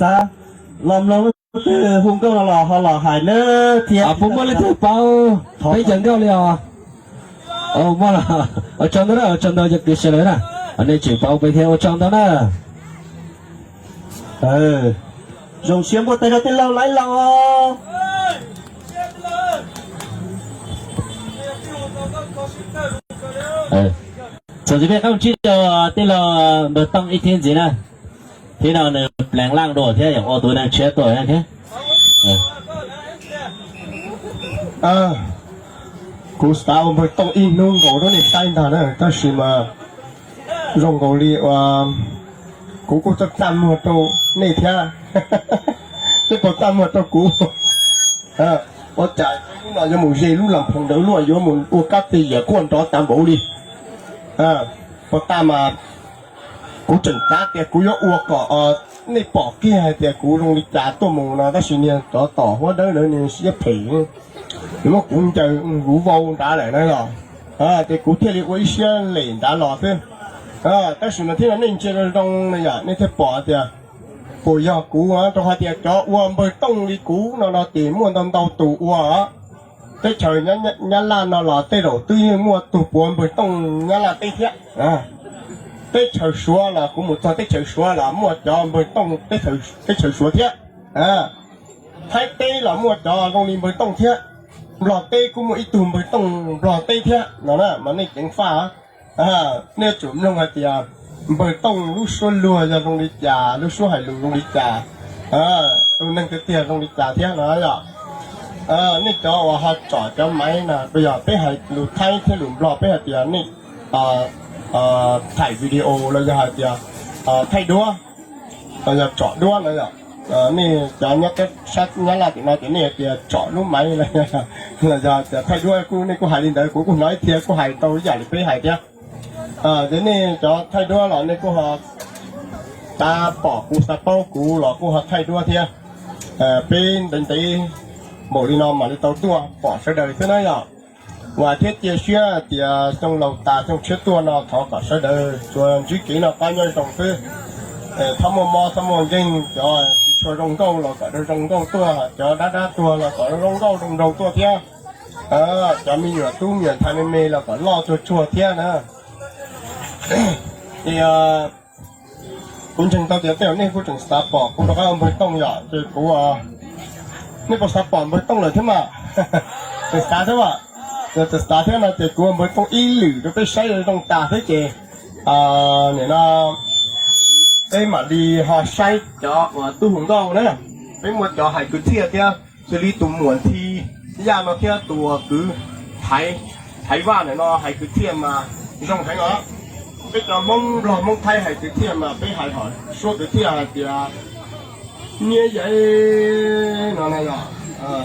xav los mloog lub twg hu nkauj no los ho los hais nawb thiab. Puas muaj leej twg paub peb cov nkauj li os? Muaj los, ua tsaug ntau, ua tsaug ntau cov kwv sawv daws na, nej tseem paub peb thiab ua tsaug ntau na. Zoo siab npuaj tes rau tij laug Laib Lauj. Txuas ntxiv peb qab mus ntsib rau tij laug Npawg Tooj ib thib ntxiv na. Thib no nws pleev laj dua thiab yuav ua tus neeg tshiab tuaj thiab. Kuv xav ua Npawg Tooj ib hnub nkaus rau nej saib ntag na, tab sis mas zoo nkaus li uas kuv kuj txaj txaj muag rau nej thiab, nej puas txaj muag rau kuv? Ua cas lub no yuav mus ze lub las phoos ntawd luaj, yuav mus ua kab tij yam quaj nrov tas npaum li. Puas tas mas kuv tseem xav tias kuv yuav ua kom nej pom kiag hais tias kuv zoo li cas tuaj mus no, tab sis niag cov tom huab dawb ntawd nws siab phem, nws muab kuv ncaws kuv vau nrad lawm na yom. Ces kuv thiaj li ua ib siab lem nrad los xwb. Tab sis mas thiab no nej ntsia zoo zoo na yom, nej thiaj pom tias puas yog kuv, rau hais tias cov ua Npawg Tooj li kuv no no ces muaj ntau ntau tus ua. Teb chaws Nyab Laj no los tej zaum twb yeej muaj tus puav Npawg Tooj Nyab Laj teb thiab. Teb chaws Suav los kuv mus txog teb chaws Suav los muaj cov Npawg Tooj teb chaws Suav thiab. Thaib teb los muaj cov zoo li Npawg Tooj thiab. Nplog teb kuj muaj ib tug Npawg Tooj Nplog teb thiab no na, mas nej ceev faj. Nej yuav tsum mloog hais tias Npawg Tooj lub suab luag yog zoo li cas, lub suab hais lus zoo li cas, tus neeg tiag tiag zoo li cas thiab no yom. Nej cov uas ho tsom cov maiv na, yog peb hais lus Thaib thiab lus Nplog peb hais tias nej thaij video los yog hais tias thaij duab, los yog tsom duab no yom. Nej cov nyob sab Nyab Laj tim no ces nej hais tias tsom lub maiv los yog tias thaij duab, kuj nej kuj hais li ntawd, kuv kuj hnov ib txhia kuj hais tau ib yam li peb hais thiab. Ces nej cov thaij duab los nej kuj ho xav pom kuv xav paub kuv los kuj ho thaij duab thiab. Peb ntev ntev npaum li no mam li tau tuaj pom sawv daws xwb na yom. Vam thiab cia siab tias xyoo laus tas xyoo tshiab tuaj no thov kom sawv daws tsuas ntsib kev noj qab nyob zoo xwb. Txhob muaj mob txhob muaj nkeeg, cov tsis tshua zoo nkauj los kom zoo nkauj tuaj, cov dab dab tuag los kom zoo nkauj zoo nraug tuaj thiab. Cov me nyuam tub me nyuam ntxhais me me los kom loj tsuag tsuag thiab na. Ces kuv ntseeg tau tias tej zaum nej kuj tseem xav pom kuv rov qab ua Npawg Tooj yom, ces kuv, nej puas xav pom Npawg Tooj lawm thiab mas? Tseem xav thiab as? Yog tseem xav thiab no ces kuv ua Npawg Tooj ib lwm rau peb saib zoo tas thiab ces nim no peb mam li ho saib cov uas tub hu nkauj na. Peb muaj cov hais kwv txhiaj thiab, xws li tus muam Nthi Yaj no thiab tus uas kwv Thaiv Vaj ntawm no hais kwv txhiaj mas zoo heev os. Peb cov Hmoob Nplog Hmoob Thaib hais kwv txhiaj mas peb hais hom suab kwv txhiaj hais tias niam yej no na yom.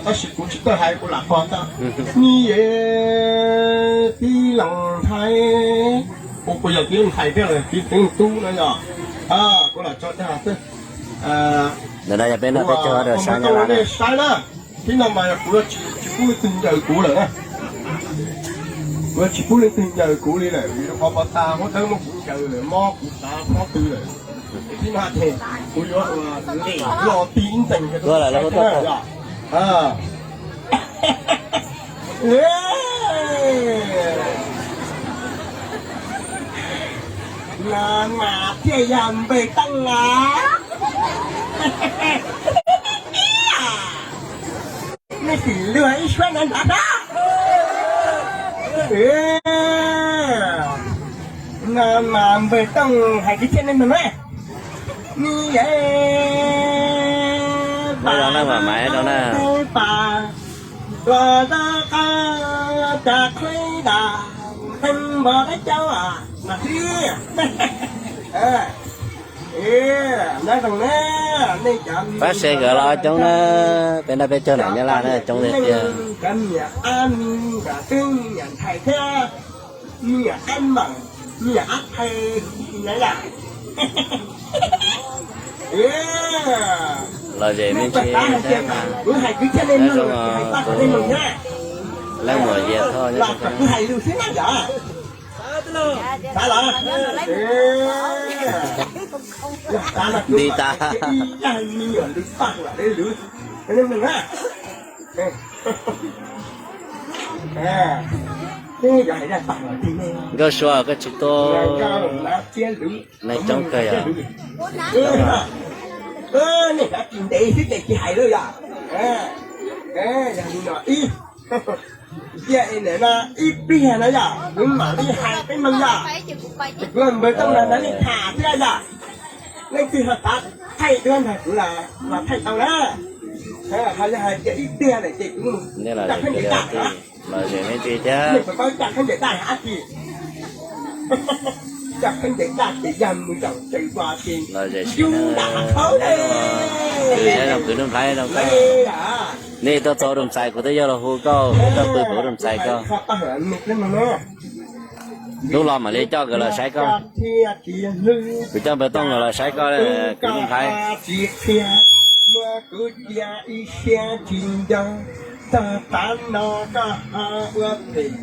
Tab sis kuv tsis tau hais, kuv lam qog tau niam yej tib leeg Thaib, kuv yog tib leeg Thaib thiab los tib leeg tub na yom. Kuv lam tso dag xwb. Ntawm no yog peb noj peb caug rau sab Nyab Laj na. Tib no mas kuv tsis pub leej twg ncaws kuv lawm na. Kuv tsis pub leej twg ncaws kuv li lawm, vim rau qhov pov tas huab dawb muab kuv ncaws lawm, mob kuv xav mob twg lawm. Tib no ces kuv yuav ua lem los tig ib ntxees rau lawv. Mas thiaj yog Npawg Tooj na. Nej sim luag ib suab nrov nrov na. No mas Npawg Tooj hais kwv txhiaj nej mloog na. Ni yej pas pas los rau qab cas qhib das, heev npog qab caub mas hwb. Pab se nkawd los coob na, peb noj peb caug nam Nyab Laj na coob tiag tiag. Cov me nyuam ab mi nkawd twb me nyuam ntxhais thiab, me nyuam ab npawm, me nyuam ab thawj na yom. Los zem me ntsis thiab mas. Kuv hais kwv txhiaj nej mloog, hais pab kom nej mloog thiab. Leej muam Yias Thoj los kom kuv hais lus xwb na yom. Xav los? Nti tas. Nkauj Sua, koj tsis tuaj, neeg coob kawg yog. Nej tsis ntev xwb ces tsis hais lawm yom. Yog li no ib, cia es nim no ib pliag no yom, kuv mam li hais peb mloog yom. Ces kuv npawg Tooj los nrog nej tham thiab yom. Leej twg ho xav thaij duab nrog kuv los thaij tau na. Ho yog hais tias ib pliag lawm ces kuv mus coj khaub ncaws daj. Los zem nej txiv thiab. Nej puas paub coj khaub ncaws daj dab tsi? Coj khaub ncaws daj ces yog mus zaum tsev ua ces los zem ntub nram hav thaub ne. Kwv Nuj Nplhaib no koj, nej tuaj txog Doo Xais kuv twb yog los hu koj, nej tuaj pw kuv Doo Xais koj. Hnub los mam li coj nkawd los saib koj. Kuv coj npawg Tooj los los saib koj, kwv Nuj Nplhaib. Tsis qhia, muab kuv cia ib siab tsis nco, txog tav no koj ho ua phem,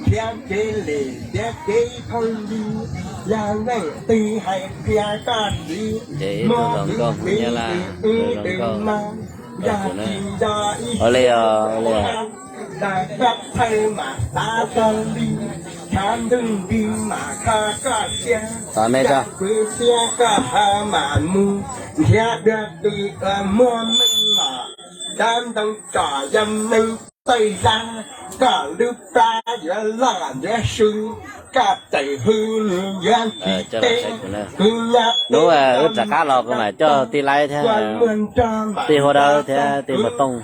nrhiav kev lem nrhiav kev phooj ywg, yog leej twg hais qhia koj siv, muab kuv tiv tiv wb dwm no, yog tsis nco ib siab tsis nco, tag koj txhawj mam xav tau li, tshav ntuj nti mam kho koj siab, koj pw siab koj ho mam mus, nrhiav dua tus uas muaj meej mom, cov ntoo tsom yog neeg txawj zab, koj lub plab yuav loj yuav su, koj txawm hwj nws yuav tsis teb, kuv nyob hnub wb rov qab los kuv mam coj tij laib thiab tij huab dawb thiab tij npawg Tooj,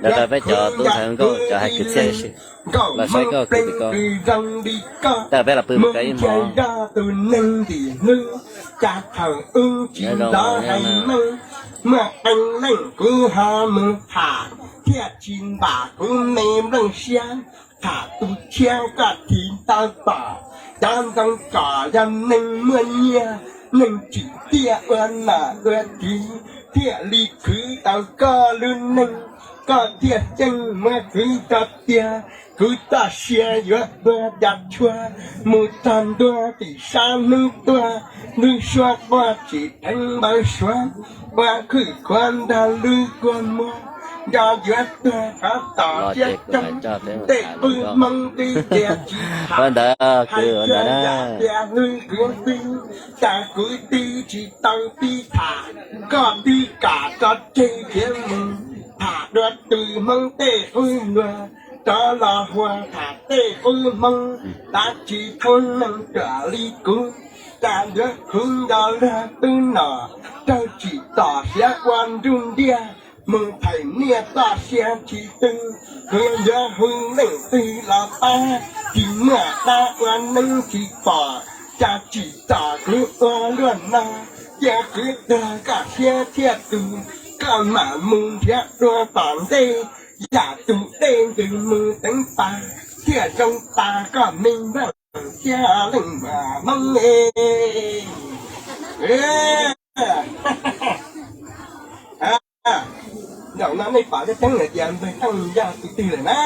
lawv rau peb cov tub ntxhais nkauj cov hais kwv txhiaj ib si los saib koj kwv tij koj. Tab peb los pw mus kawg ib hmo. Tus neeg ntim hlwb, cas thaum wb tsis nrov hais meej, muaj qee leej kuv ho mus tham, thiaj tsis npam kuv me nplooj siab, tham tus tshiab koj tiv tau tom, cov ntoo tsom yog neeg muaj nyiaj, neeg tsim tiaj ua nom ua tid, thiaj li khwv tau koj lub neej, koj thiaj xyeej muab khwv tso tiag, kuv txoj sia yuav tuag cas tshuav, mus txog ntua tim sab hnub tuag, lub suab quaj tsis dheev npawg Suav, ua khwj khuav nrog lub kua muag, nco yuav tuag qhov tom siab cog, tej qwj Hmoob twb tias tsis tham, hais txog yam tias hlwb kwv tij, cas kuv twb tsis tau pib tham, koj twb kam tso tseg khiav mus, tham dua tus Hmoob tej qwj luag, rov los huas tham tej qwj Hmoob, tab tsis thoob neeg ruam li kuv, cas yuav khuv nco luag tub nom, raug tsim txom siav ua nruj ntiag, mus thaiv niaj txoj sia tsis tu, kuv yuav hu leej twg los pab, tsis muaj dab ua neeb tsis pom, cas tsim txom kuv ua luaj no, cia kuv tuag koj siab thiaj tus, koj mam mus nrhiav dua tom ntej, yam tus dej ntws mus teev pas, thiaj zoo tas koj me nplooj siab leej Hmoob. Zaum no nej pom tseeb tseeb hais tias npawg Tooj yog tus twg lawm na?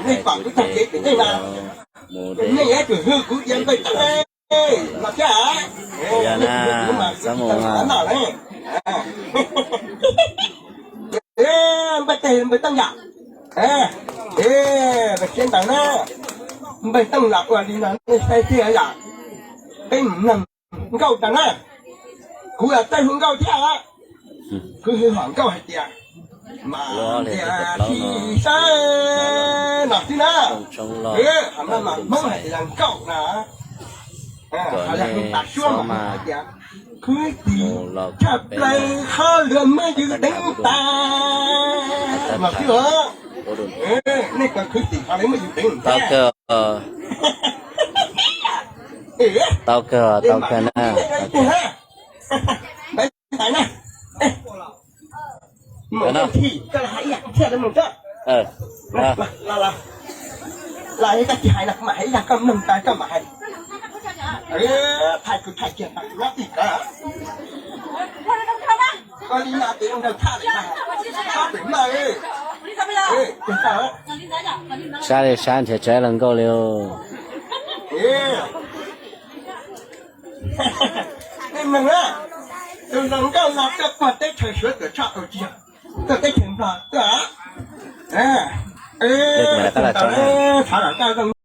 Nej pom kuv txog kev tim nej na, nej yuav tsum hu kuv tias npawg Tooj los thiab. Npawg Tooj, npawg Tooj yom, siab ntawd na, npawg Tooj los ua li no nej saib xwb yom. Peb mus mloog nkauj tag na, kuv txawj hu nkauj thiab. Kuv hu hom nkauj hais tias, mas tias tsis saib no xwb na, hom no mas Hmoob hais tias nkauj na. Ho yog hu tas suab mas hais tias, khwv tim tshaj plaws qhov luag muab yus deev tas. Mas xwb os, nej puas khwv tim qhov luag muab yus deev tas? Tau kawg, tau kawg na. Sab li sab nrhiav tsis tau nkauj li os. Neeg na, tus hluas nkauj no tuaj puag teb chaws Suav tuaj tshaj tau tsis yog, tuaj teb chaws Nplog tuaj. Thav lam kaj zoo